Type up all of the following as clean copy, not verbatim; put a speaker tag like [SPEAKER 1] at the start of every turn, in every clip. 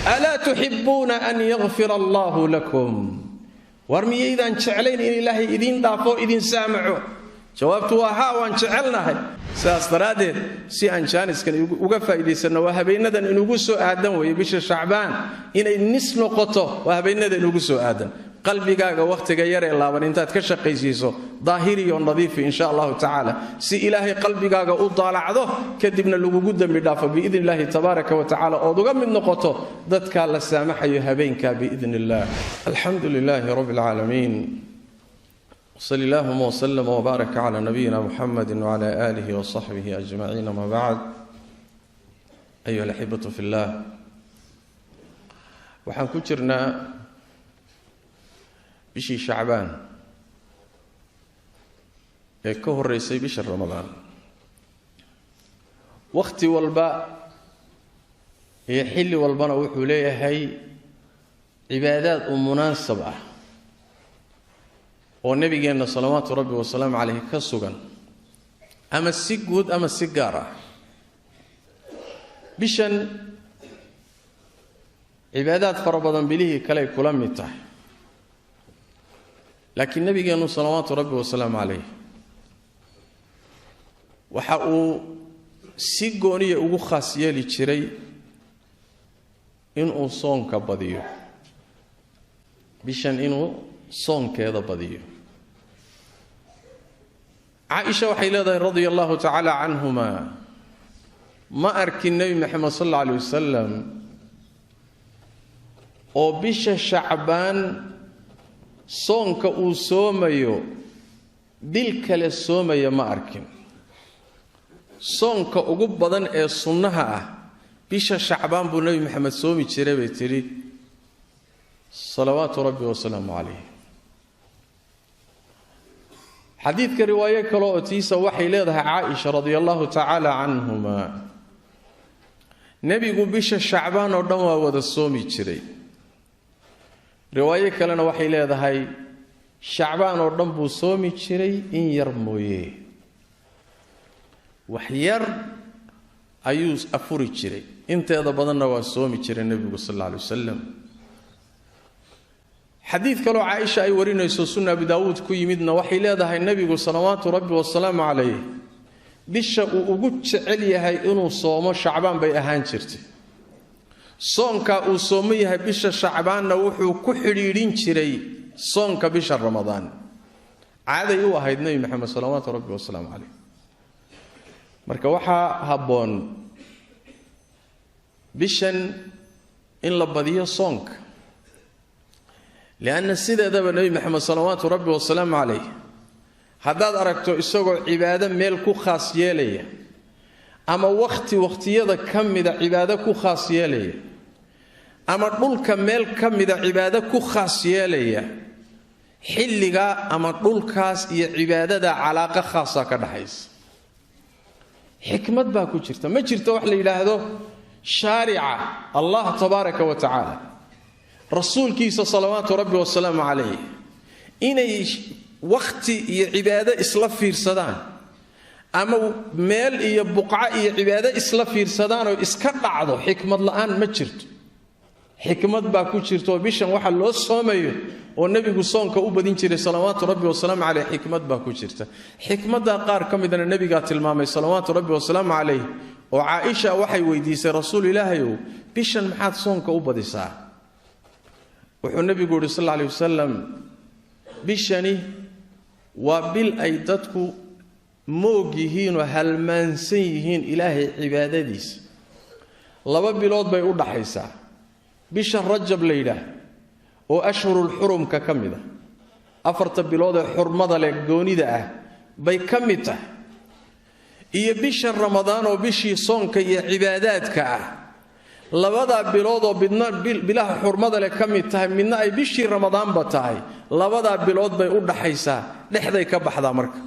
[SPEAKER 1] Alaa tuxibuuna an yakfira allaahu lakum? War miyaydaan jeclayn in Ilaahay idiin dhaafo, idin saamaxo? Jawaabtu waa haa, waan jecelnahay. Sidaas daraaddeed, si aan jaaniskan uga faa'iidaysanno, waa habeenadan inugu soo aadan weeye bisha Shacbaan inay nis noqoto, waa habeenada inugu soo aadan. Qalbigaaga wakhtiga yaree laaban intaad ka shaqaysiiso, daahiriyo nadiifi, insha Allahu tacaala, si Ilaahay qalbigaaga u daalacdo, kadibna lagugu dembi dhaafo biidni Illaahi tabaaraka wa tacala, ood uga mid noqoto dadkaa la saamaxayo habeenkaa biidni illah. Alxamdu lilaahi rabbi alcaalamiin, wsali allahuma wslm wbaarak cla nabiyina muxamedi wcla alihi wsaxbihi ajmaciin, ama bacd. Ayuha alaxibatu fi llah, waxaan ku jirnaa bishii Shacbaan ee ka horeysay bisha Ramadaan. Wakhti walba iyo xilli walbana wuxuu leeyahay cibaadaad u munaasab ah oo Nebigeenna salawaatu Rabbi wasalaamu caleyh ka sugan, ama si guud ama si gaar ah. Bishan cibaadaad fara badan bilihii kaley kula mid tahay, laakiin Nebigeennu salawaatu Rabbi wasalaamu caleyh waxa uu si gooniya ugu khaas yeeli jiray inuu soonka badiyo bishan, inuu soonkeeda badiyo. Caaisha waxay leedahay, radia Allahu tacaala canhuma, ma arkin Nebi Maxamed sal alla alay wasalam oo bisha Shacbaan soonka uu soomayo bil kale soomaya, ma arkin. Soonka ugu badan ee sunnaha ah bisha Shacbaan buu Nebi Maxamed soomi jiray, bay tidhi, salawaatu Rabbi wasalaamu calayh. Xadiidka riwaayo kale oo tiisa waxay leedahay Caaisha, radia Allahu tacaala canhuma, nebigu bisha Shacbaan oo dhan waa wada soomi jiray. Riwaayo kalena waxay leedahay Shacbaan oo dhan buu soomi jiray, in yar mooye, wax yar ayuu afuri jiray, inteeda badanna waa soomi jiray nebigu sal alla alay wasalam. Xadiid kaloo Caaisha ay warinayso, Sunna Abi Daawuud ku yimidna, waxay leedahay nebigu salawaatu Rabbi wasalaamu calayh bisha uu ugu jecel yahay inuu soomo Shacbaan bay ahaan jirtay. Soonkaa uu soomo yahay bisha Shacbaanna wuxuu ku xidhiidhin jiray soonka bisha Ramadaan. Caaday u ahayd Nebi Maxamed salawaatu Rabbi wasalaamu calayh. Marka waxaa habboon bishan in la badiyo soonka, lianna sideedaba Nebi Maxamed salawaatu Rabbi wasalaamu calayh haddaad aragto isagoo cibaado meel ku khaas yeelaya ama wakhti wakhtiyada ka mida cibaado ku khaas yeelaya ama dhulka meel ka mida cibaado ku khaas yeelaya, xilligaa ama dhulkaas iyo cibaadada calaaqa khaasa ka dhaxaysa, xikmad baa ku jirta. Ma jirto wax la yidhaahdo shaarica Allah tabaaraka wa tacaala, rasuulkiisa salawaatu Rabbi wasalaamu calayh, inay wakhti iyo cibaado isla fiirsadaan ama meel iyo buqco iyo cibaado isla fiirsadaan oo iska dhacdo xikmad la'aan, ma jirto. Xikmad baa ku jirta, oo bishan waxa loo soomayo oo nebigu soonka u badin jiray salawaatu Rabbi wasalaamu caleyh xikmad baa ku jirta. Xikmaddaa qaar ka midna nebigaa tilmaamay salawaatu Rabbi wasalaamu calayh, oo Caaisha waxay weydiisay, "Rasuul Ilaahayow, bishan maxaad soonka u badisaa?" Wuxuu nebigu yidhi sal alla aley wasalam, bishani waa bil ay dadku moog yihiin oo halmaansan yihiin Ilaahay cibaadadiisa. 2 bilood bay u dhaxaysaa, bisha Rajab la yidhaah oo ashhurulxurumka ka mid a, afarta bilood ee xurmada leh, goonida ah bay ka mid tahay, iyo bisha Ramadaan oo bishii soonka iyo cibaadaadka ah. Labadaa bilood oo midna bilaha xurmada leh ka mid tahay, midna ay bishii Ramadaanba tahay, labadaa bilood bay u dhaxaysaa, dhexday ka baxdaa. Marka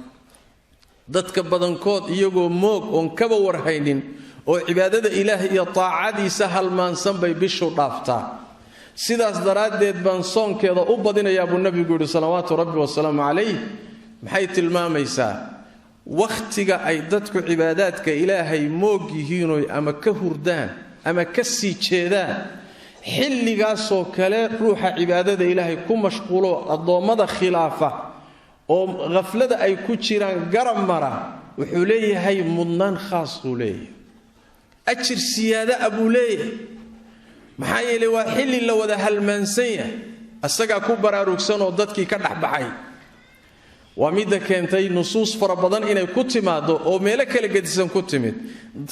[SPEAKER 1] dadka badankood iyagoo moog oon kaba warhaynin oo cibaadada Ilaahay iyo taacadiisa halmaansan bay bishu dhaaftaa. Sidaas daraaddeed baan soonkeeda u badinayaa, buu nebigu yidhi salawaatu Rabbi wasalaamu calayh. Maxay tilmaamaysaa? Wakhtiga ay dadku cibaadaadka Ilaahay moog yihiinoy ama ka hurdaan ama ka sii jeedaan. Xilligaasoo kale ruuxa cibaadada ilaahay ku mashquulo, addoommada khilaafa oo khaflada ay ku jiraan garab mara, wuxuu leeyahay mudnaan khaas buu leeyahay, ajir siyaada a buu leeyahay. Maxaa yeelay waa xilli la wada halmaansan yahay, asagaa ku baraarugsanoo dadkii ka dhexbaxay. Waa midda keentay nusuus fara badan inay ku timaado oo meelo kala gedisan ku timid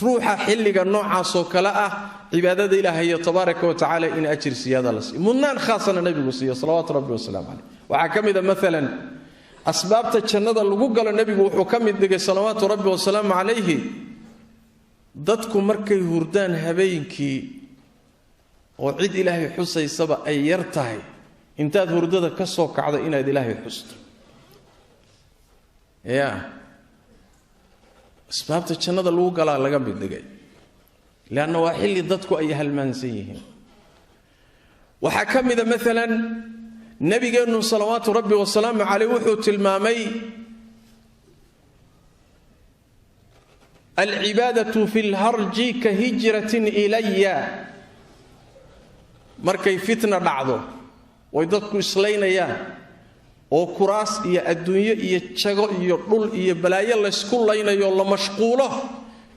[SPEAKER 1] ruuxa xilliga noocaasoo kale ah cibaadada ilaahay tabaaraka wa tacaala in ajir siyaada la siiyo, mudnaan khaasana nabigu siiyo salawaatu rabbi wasalaamu caleyh. Waxaa ka mid a maalan asbaabta jannada lagu galo, nebigu wuxuu ka mid dhigay salawaatu rabbi wasalaamu calayhi dadku markay hurdaan habeenkii oo cid ilaahay xusaysaba ay yar tahay, intaad hurdada ka soo kacdo inaad ilaahay xusto. Ya asbaabta jannada lagu galaa laga mid dhigay, leanna waa xilli dadku ay halmaansan yihiin. Waxaa ka mida maalan nabigeennu salawaatu rabbi wasalaamu caleyh wuxuu tilmaamay alcibaadatu fi lharji ka hijratin ilaya. Markay fitna dhacdo way dadku islaynayaan oo kuraas iyo adduunyo iyo jago iyo dhul iyo balaayo laysku laynayo, la mashquulo,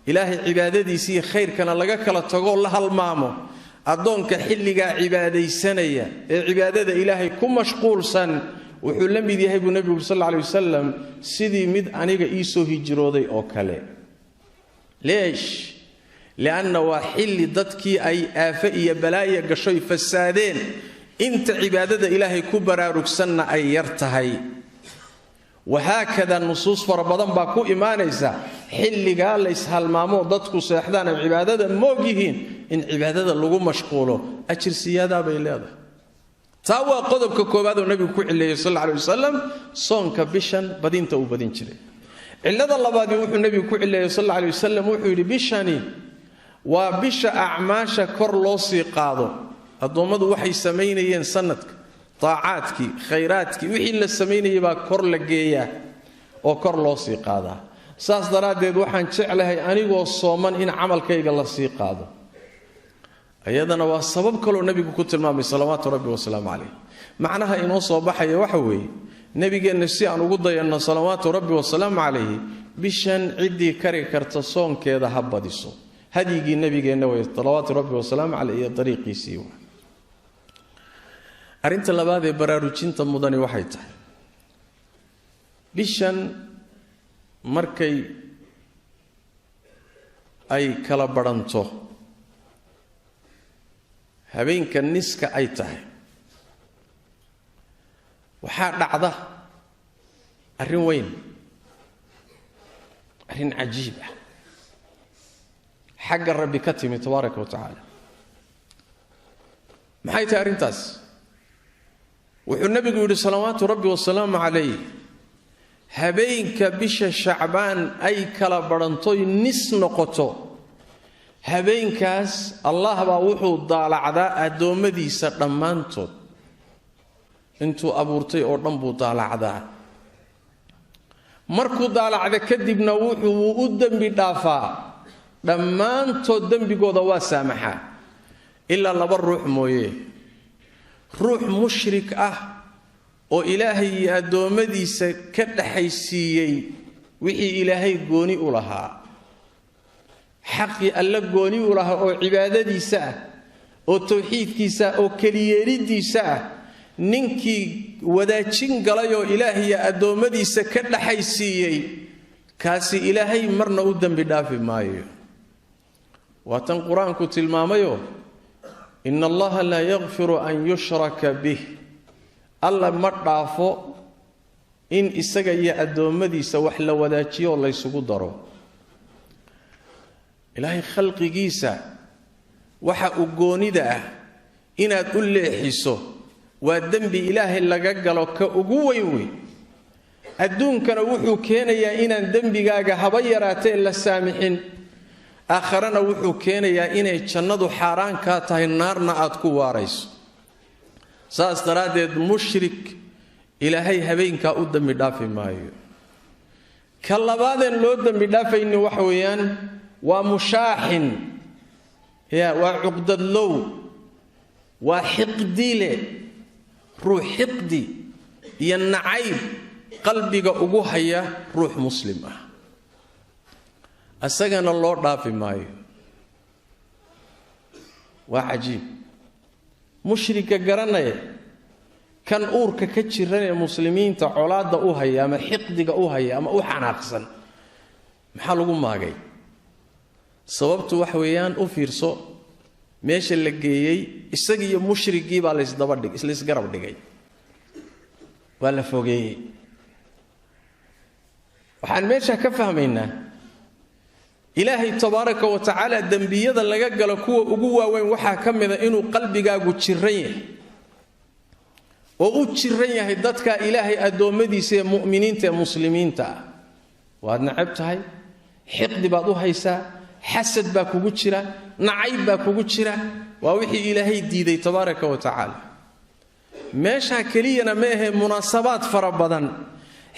[SPEAKER 1] ilaahay cibaadadiisiiyo khayrkana laga kala tagoo la halmaamo, addoonka xilligaa cibaadaysanaya ee cibaadada ilaahay ku mashquulsan wuxuu la mid yahay buu nebigu sal alla alay wasalam sidii mid aniga ii soo hijrooday oo kale. Leesh? Lianna waa xilli dadkii ay aafe iyo balaaya gashoy fasaadeen, inta cibaadada ilaahay ku baraarugsanna ay yar tahay. Wahaakada nusuus fara badan baa ku imaanaysa xilligaa la ishalmaamo, dadku seexdaan ay cibaadada moog yihiin, in cibaadada lagu mashquulo ajir siyaadaa bay leedahay. Taa waa qodobka koowaad oo nebigu ku cileeyey sal alla alay wasalam soonka bishan badinta uu badin jiray. Cillada labaadii wuxuu nebigu ku cileeyey sal alla alay wasalam, wuxuu yidhi bishani waa bisha acmaasha kor loo sii qaado. Addoommadu waxay samaynayeen sanadka, taacaadkii, khayraadkii, wixii la samaynayay baa kor la geeyaa oo kor loo sii qaadaa. Saas daraaddeed waxaan jeclahay anigoo sooman in camalkayga la sii qaado. Iyadana waa sabab kaloo nebigu ku tilmaamay salawaatu rabbi wasalaamu caleyh. Macnaha inoo soo baxaya waxa weeye nebigeenna si aan ugu dayanno salawaatu rabbi wasalaamu calayhi, bishan ciddii kari karta soonkeeda ha badiso. Hadyigii nebigeenna wey salawaatu rabbi wasalaamu caleyh iyo dariiqiisii wa. Arrinta labaad ee baraarujinta mudani waxay tahay bishan markay ay kala badhanto, habeenka niska ay tahay, waxaa dhacda arrin weyn, arrin cajiib ah xagga rabbi ka timi tabaaraka wa tacaala. Maxay tahay arrintaas? Wuxuu nebigu yidhi salawaatu rabbi wasalaamu calayh, habeenka bisha Shacbaan ay kala badhantoy nis noqoto, habeenkaas allah baa wuxuu daalacdaa addoommadiisa dhammaantood, intuu abuurtay oo dhan buu daalacdaa. Markuu daalacda kadibna wuxuu u dembi dhaafaa dhammaantood, dembigooda waa saamaxaa ilaa laba ruux mooye. Ruux mushrik ah oo ilaahay iyo addoommadiisa ka dhaxaysiiyey wixii ilaahay gooni u lahaa, xaqii alla gooni u lahaa oo cibaadadiisa ah oo tawxiidkiisa ah oo keliyeeliddiisa ah, ninkii wadaajin galay oo ilaahay iyo addoommadiisa ka dhaxaysiiyey, kaasi ilaahay marna u dembi dhaafi maayo. Waa tan qur-aanku tilmaamayoo ina allaha laa yakfiru an yushraka bih, alla ma dhaafo in isaga iyo addoommadiisa wax la wadaajiyo oo laysugu daro. Ilaahay khalqigiisa waxa uu goonida ah inaad u leexiso waa dembi ilaahay laga galo ka ugu weyn wey. Adduunkana wuxuu keenayaa inaan dembigaaga haba yaraatee la saamixin, aakharana wuxuu keenayaa inay jannadu xaaraan kaa tahay, naarna aad ku waarayso. Saas daraaddeed mushrik ilaahay habeenkaa u dembi dhaafi maayo. Ka labaadeen loo dembi dhaafaynin waxa weeyaan waa mushaaxin, ya waa cuqdadlow. Waa xiqdile, ruux xiqdi iyo nacayb qalbiga ugu haya ruux muslim ah, isagana loo dhaafi maayo. Waa cajiib. Mushrika garanaya kan uurka ka jiran ee muslimiinta colaadda u haya ama xiqdiga u haya ama u xanaaqsan, maxaa lagu maagay? Sababtu waxa weeyaan, u fiirso meesha la geeyey, isagiiyo mushrigii baa laysdabadhig, laysgarab dhigay, waa la fogeeyey. Waxaan meesha ka fahmaynaa Ilaahay tabaaraka wa tacaala dembiyada laga galo kuwa ugu waaweyn waxaa ka mida inuu qalbigaagu jiran yahay, oo u jiran yahay dadka Ilaahay addoommadiisa ee mu'miniinta ee muslimiinta ah. Waad nacab tahay, xiqdi baad u haysaa, xasad baa kugu jira, nacayb baa kugu jira. Waa wixii Ilaahay diiday tabaaraka wa tacaala. Meeshaa keliyana ma ahee, munaasabaad fara badan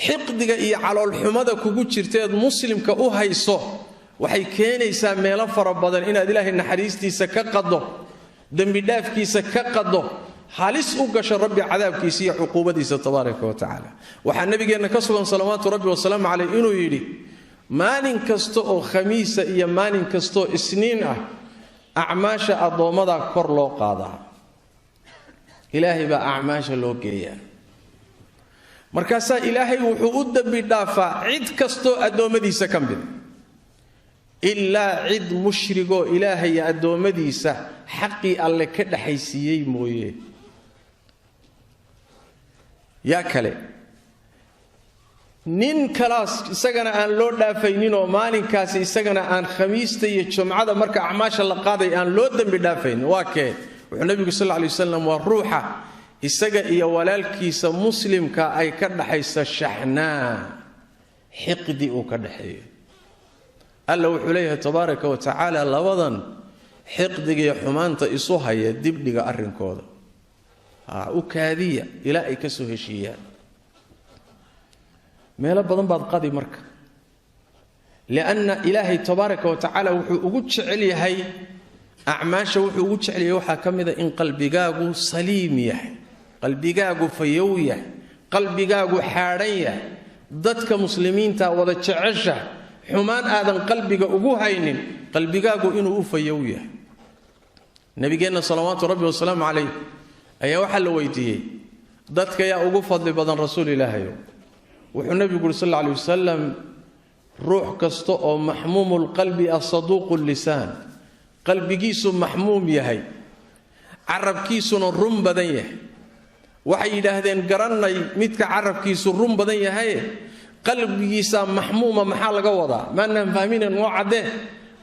[SPEAKER 1] xiqdiga iyo caloolxumada kugu jirteed muslimka u hayso waxay keenaysaa meelo fara badan inaad Ilaahay naxariistiisa ka qaddo, dembidhaafkiisa ka qaddo, halis u gasho Rabbi cadaabkiisa iyo cuquubadiisa tabaaraka wa tacaala. Waxaa nabigeenna ka sugan salawaatu rabbi wasalaamu caleyh inuu yidhi, maalin kasta oo khamiisa iyo maalin kastaoo isniin ah acmaasha addoommada kor loo qaadaa, Ilaahay baa acmaasha loo geeyaa. Markaasaa Ilaahay wuxuu u dembi dhaafaa cid kastoo addoommadiisa ka mida, ilaa cid mushrigoo Ilaahay addoommadiisa xaqii alle ka dhexaysiiyey mooye. Yaa kale, nin kalaas isagana aan loo dhaafayninoo maalinkaasi isagana aan khamiista iyo jumcada marka acmaasha la qaaday aan loo dembi dhaafaynin, waa kee? Wuxuu nabigu sal lay wasalam, waa ruuxa isaga iyo walaalkiisa muslimka ay ka dhaxaysa shaxnaa, xiqdi uu ka dhaxeeyo. Alla wuxuu leeyahay tabaaraka wa tacaala, labadan xiqdiga iyo xumaanta isu haya dibdhiga arrinkooda, u kaadiya ilaa ay ka soo heshiiyaan. Meelo badan baad qadi marka, lianna Ilaahay tabaaraka wa tacaala wuxuu ugu jecel yahay acmaasha, wuxuu ugu jecel yahay waxaa ka mida in qalbigaagu saliim yahay, qalbigaagu fayow yahay, qalbigaagu xaadhan yahay, dadka muslimiinta wada jecesha, xumaan aadan qalbiga ugu haynin, qalbigaagu inuu u fayow yahay. Nabigeenna salawaatu rabbi wasalaamu calayh ayaa waxaa la weydiiyey, dadka yaa ugu fadli badan, rasuul Ilaahayow? Wuxuu nabigu uri sal alla alay wasalam, ruux kasta oo maxmuumulqalbi ah, saduuqu lisaan, qalbigiisu maxmuum yahay, carabkiisuna run badan yahay. Waxay yidhaahdeen, garannay midka carabkiisu run badan yahaye, qalbigiisaa maxmuuma maxaa laga wadaa? Maanaan fahminen, noo caddee.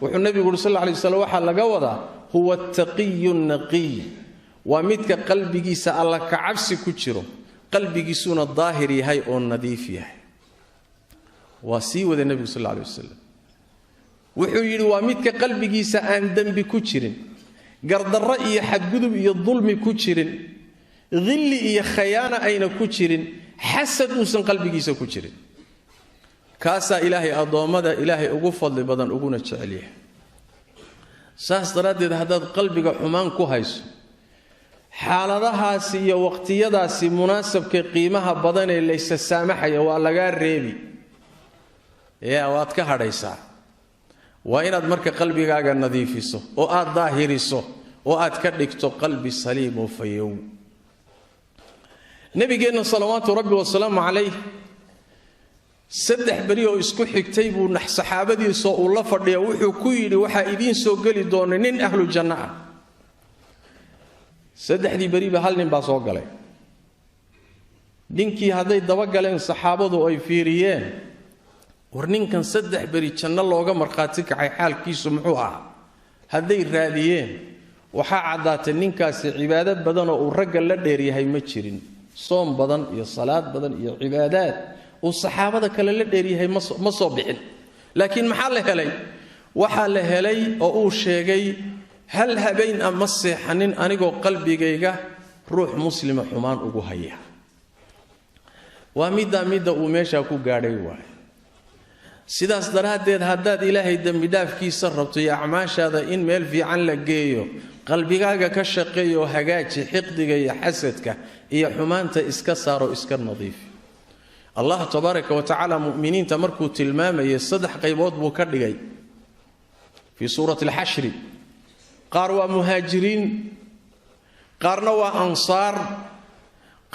[SPEAKER 1] Wuxuu nabigu uri sal alla alay waslam, waxaa laga wadaa huwa taqiyu naqiy, waa midka qalbigiisa alla kacabsi ku jiro, qalbigiisuna daahir yahay oo nadiif yahay. Waa sii waday nebigu sal alla alay wasalam, wuxuu yidhi, waa midka qalbigiisa aan dembi ku jirin, gardarro iyo xadgudub iyo dulmi ku jirin, hilli iyo khayaana ayna ku jirin, xasad uusan qalbigiisa ku jirin. Kaasaa Ilaahay addoommada Ilaahay ugu fadli badan, uguna jecel yahay. Saas daraaddeed haddaad qalbiga xumaan ku hayso, xaaladahaasi iyo waqtiyadaasi munaasabka qiimaha badan ee laysa saamaxaya waa lagaa reebi, yaa waad ka hadhaysaa. Waa inaad marka qalbigaaga nadiifiso oo aad daahiriso oo aad ka dhigto qalbi saliim oo fayow. Nabigeenna salawaatu rabbi wasalaamu calayh 3 beri oo isku xigtay buu saxaabadiisoo uu la fadhiya wuxuu ku yidhi, waxaa idiin soo geli doona nin ahlu janno ah. 3dii beriba hal nin baa soo galay. Ninkii hadday dabagaleen saxaabadu ay fiiriyeen, war ninkan 3 beri janno looga markhaati kacay xaalkiisu muxuu ahaa? Hadday raadiyeen, waxaa caddaatay ninkaasi cibaado badanoo uu ragga la dheeryahay ma jirin. Soom badan iyo salaad badan iyo cibaadaad uu saxaabada kale la dheeryahay ma soo bixin. Laakiin maxaa la helay? Waxaa la helay oo uu sheegay, hal habayn a ma seexanin anigoo qalbigayga ruux muslima xumaan ugu haya. Waa middaa midda uu meeshaa ku gaadhay waay. Sidaas daraaddeed haddaad Ilaahay dembidhaafkiisa rabto iyo acmaashaada in meel fiican la geeyo, Qalbigaaga ka shaqeeyo, hagaaji xiqdiga iyo xasadka iyo xumaanta, iska saaro, iska nadiifi. Allah tabaaraka wa tacaala mu'miniinta markuu tilmaamayay saddex qaybood buu ka dhigay fii suurati alxashri. Qaar waa muhaajiriin, qaarna waa ansaar,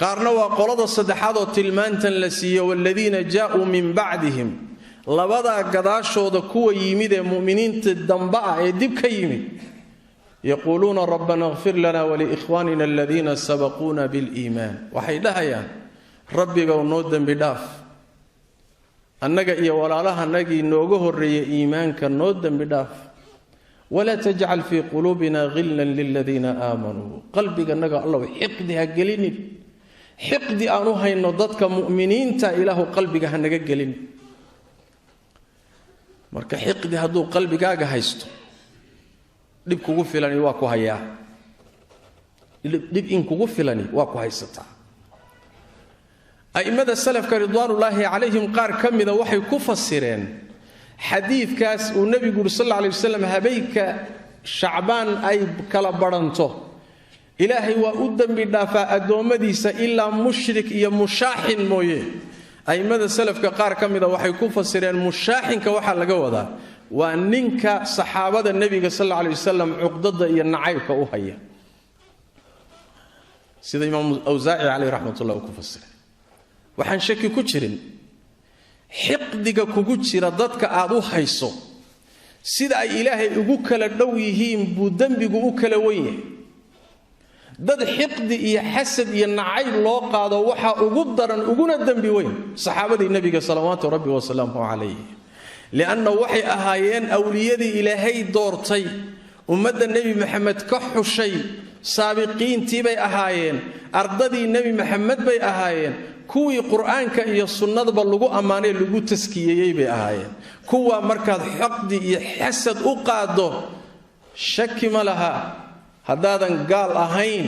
[SPEAKER 1] qaarna waa qolada saddexaad oo tilmaantan la siiyo, waaladiina jaa'uu min bacdihim. Labadaa gadaashooda kuwa yimid ee mu'miniinta dambe ah ee dib ka yimid, yaquuluuna rabbana اغfir lana waliikhwanina aladiina sabaquuna biliimaan. Waxay dhahayaan, rabbigow noo dembi dhaaf annaga iyo walaalahanagii nooga horreeyay iimaanka, noo dembi dhaaf. Walaa tajcal fii quluubina ghillan liladiina aamanuu. Qalbiganaga allow xiqdi ha gelinin, xiqdi aan u hayno dadka mu'miniinta ilaahu qalbiga ha naga gelin. Marka xiqdi hadduu qalbigaaga haysto, dhib kugu filani waa ku hayaa, dhib in kugu filani waa ku haysataa. A'immada salafka ridwaanullaahi calayhim qaar ka mida waxay ku fasireen xadiidkaas uu nebigu yuri sal alla alay wasalam, habeenka Shacbaan ay kala badhanto Ilaahay waa u dembi dhaafaa addoommadiisa ilaa mushrik iyo mushaaxin mooye. A'immada salafka qaar ka mida waxay ku fasireen mushaaxinka waxaa laga wadaa waa ninka saxaabada nebiga sal alla alay wasalam cuqdada iyo nacaybka u haya, sida Imaam Awsaaci caleyh raxmatullah uu ku fasiray. Waxaan shaki ku jirin xiqdiga kugu jira dadka aad u hayso, sida ay Ilaahay ugu kala dhow yihiin buu dembigu u kala wen yahay. Dad xiqdi iyo xasad iyo nacayb loo qaado waxaa ugu daran uguna dembi weyn saxaabadii nebiga salawaatu rabbi wasalaamuhu calayh, lianna waxay ahaayeen awliyadii Ilaahay doortay, ummadda Nebi Maxamed ka xushay, saabiqiintii bay ahaayeen, ardadii Nebi Maxamed bay ahaayeen, kuwii Qur'aanka iyo sunnadaba lagu ammaanay, lagu taskiyeeyey bay ahaayeen. Kuwa markaad xoqdi iyo xasad u qaaddo, shaki ma laha haddaadan gaal ahayn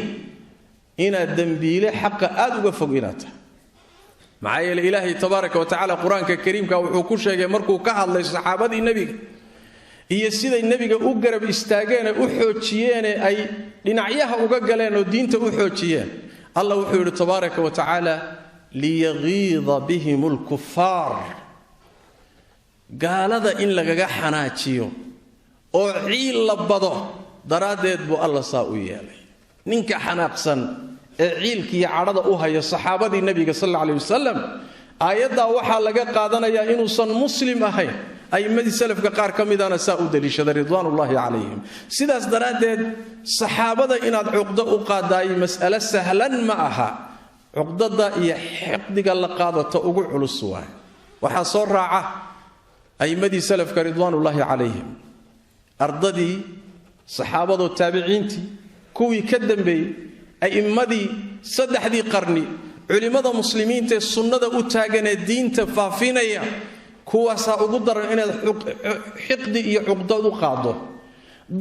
[SPEAKER 1] inaad dembiile xaqa aad uga fog inaad tahay. Maxaa yeele Ilaahay tabaaraka wa tacaala Qur-aanka kariimka wuxuu ku sheegay markuu ka hadlay saxaabadii nebiga iyo siday nebiga u garab istaageenee u xoojiyeene ay dhinacyaha uga galeen oo diinta u xoojiyeen, Allah wuxuu yidhi tabaaraka wa tacaala, liyagiida bihim alkufaar. Gaalada in lagaga xanaajiyo oo ciil la bado daraaddeed buu Alla saa u yeelay. Ninka xanaaqsan ee ciilkiiyo cadhada u haya saxaabadii nebiga sal alla alay wasalam, aayaddaa waxaa laga qaadanayaa inuusan muslim ahayn. A'immadii salafka qaar ka midana saa u daliishaday ridwaanullaahi calayhim. Sidaas daraaddeed saxaabada inaad cuqdo u qaadaay mas'alo sahlan ma aha. Cuqdada iyo xiqdiga la qaadato ugu culus waay. Waxaa soo raaca a'immadii salafka ridwaanullaahi calayhim, ardadii saxaabadoo taabiciintii, kuwii ka dambeeyey, a'immadii saddexdii qarni, culimmada muslimiinta ee sunnada u taaganee diinta faafinaya, kuwaasaa ugu daran inaad xiqdi iyo cuqdad u qaaddo.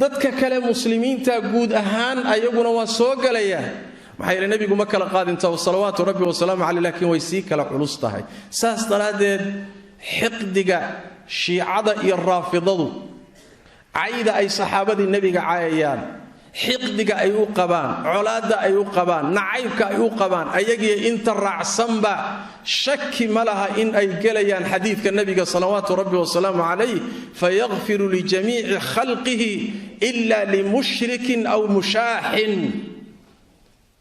[SPEAKER 1] Dadka kale muslimiinta guud ahaan ayaguna waa soo galayaan, maxaa yeele nebigu ma kala qaadinta salawaatu rabbi wasalaamu caleyh, laakiin way sii kala culus tahay. Saas daraaddeed xiqdiga shiicada iyo raafidadu, cayda ay saxaabadii nebiga caayayaan, xiqdiga ay u qabaan, colaadda ay u qabaan, nacaybka ay u qabaan, ayagiyo inta raacsanba shaki ma laha in ay gelayaan xadiidka nebiga salawaatu rabbi wasalaamu calayh, fayakfiru lijamiici khalqihi ila limushrikin aw mushaaxin.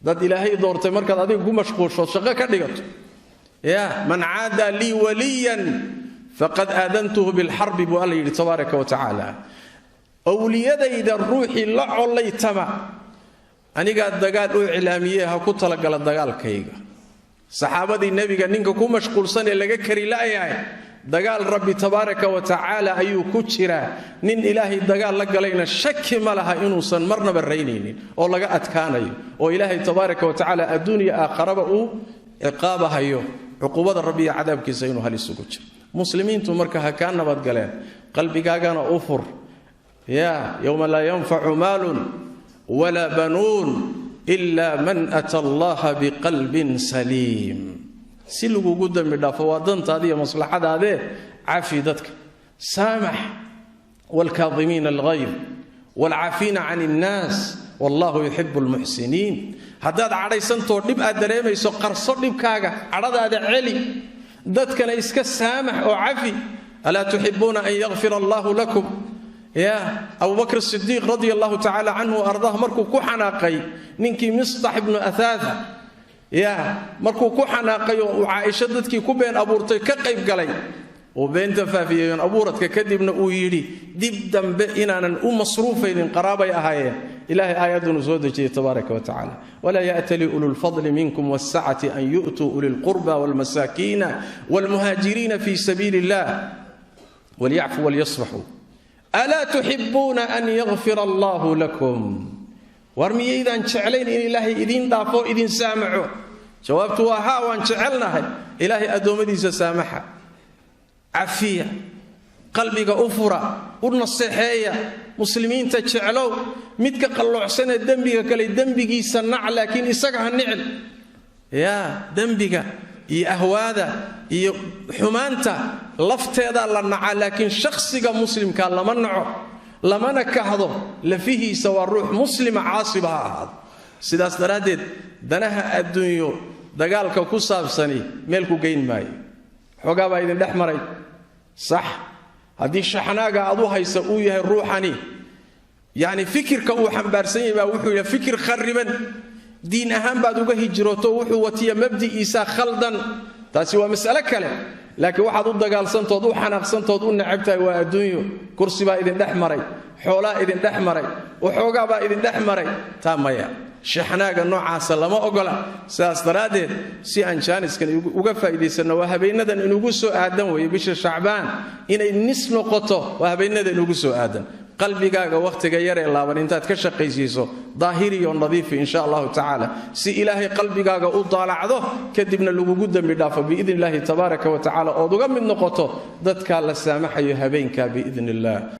[SPEAKER 1] Dad Ilaahay doortay markaad adiga ku mashquulsho, shaqo ka dhigato, ya man caada lii waliyan faqad aadantuhu bilxarbi buu Alla yidhi tabaaraka wa tacaala. Owliyadayda ruuxii la collaytama anigaa dagaal u iclaamiyee, ha ku talagala dagaalkayga. Saxaabadii nebiga ninka ku mashquulsan ee laga kari la'yahay, dagaal Rabbi tabaaraka wa tacaala ayuu ku jiraa. Nin Ilaahay dagaal la galayna shaki ma laha inuusan marnaba raynaynin oo laga adkaanayo oo Ilaahay tabaaraka wa tacaala adduunya aakharaba uu ciqaabahayo, cuqubada Rabbi iyo cadaabkiisa inuu halis ugu jiro. Muslimiintu marka ha kaa nabadgaleen, qalbigaagana u fur. Ya yowma laa yanfacu maalun walaa banuun ila man ata allaha biqalbin saliim. Si lagugu dembi dhaafo waa dantaada iyo maslaxadaadee, cafi dadka, saamax, waalkaadimiina alghayr waalcaafiina can innaas Wallahu yuxibu almuxsiniin. Haddaad cadhaysantoo dhib aad dareemayso, qarso dhibkaaga, cadhadaada celi, dadkana iska saamax oo cafi. Alaa tuxibuuna an yakfira allahu lakum? Ya Abubakr Sidiiq radia allahu tacaala canhu ardaah, markuu ku xanaaqay ninkii Mistax ibnu Athaatha, ya markuu ku xanaaqay oo uu Caaisho dadkii ku been abuurtay ka qayb galay, uu beenta faafiyey abuuradka, kadibna uu yidhi dib dambe inaanan u masruufaynin, qaraabay ahaayeen, Ilahay aayaddunu soo dejiyey tabaaraka wa tacala: walaa ya'tali ulu lfadli minkum waasacati an yu'tuu uli lqurba walmasaakiina walmuhaajiriina fi sabiili illah walyacfuu walyasfaxuu, alaa tuxibuuna an yakfira allahu lakum? War miyaydaan jeclayn in Ilaahay idiin dhaafo, idin saamaxo? Jawaabtu waa haa, waan jecelnahay. Ilaahay addoommadiisa saamaxa, cafiya, qalbiga u fura, u naseexeeya. Muslimiinta jeclow. Midka qalloocsanee dembiga kale, dembigiisa nac, laakiin isaga ha nicin. Yaa dembiga iyo ahwaada iyo xumaanta lafteedaa la nacaa, laakiin shakhsiga muslimka lama naco, lamana kahdo. Lafihiisa waa ruux muslima, caasiba ha ahaado. Sidaas daraaddeed, danaha adduunyo dagaalka ku saabsani meel ku geyn maayo. Xoogaa baa idin dhex maray, sax. Haddii shaxnaaga aad u haysa uu yahay ruuxani, yacni fikirka uu xambaarsan yahay baa wuxuu yahay fikir kharriban, diin ahaan baad uga hijrooto, wuxuu watiya mabdi'iisa khaldan, taasi waa mas'alo kale. Laakiin waxaad u dagaalsantood, u xanaaqsantood, u necabtahay waa adduunyo. Kursi baa idin dhex maray, xoolaa idin dhex maray, waxoogaa baa idin dhex maray, taa maya. Shaxnaaga noocaasa lama ogola. Sidaas daraaddeed, si aan jaaniskan uga faa'iidaysanno, waa habeenadan inugu soo aadan weeye bisha Shacbaan inay nis noqoto, waa habeenada inugu soo aadan. Qalbigaaga wakhtiga yaree laaban intaad ka shaqaysiiso, daahiriyo nadiifi, insha allahu tacaala, si Ilaahay qalbigaaga u daalacdo, kadibna lagugu dembi dhaafo biidni illaahi tabaaraka wa tacala, ood uga mid noqoto dadkaa la saamaxayo habeenkaa biidni illah.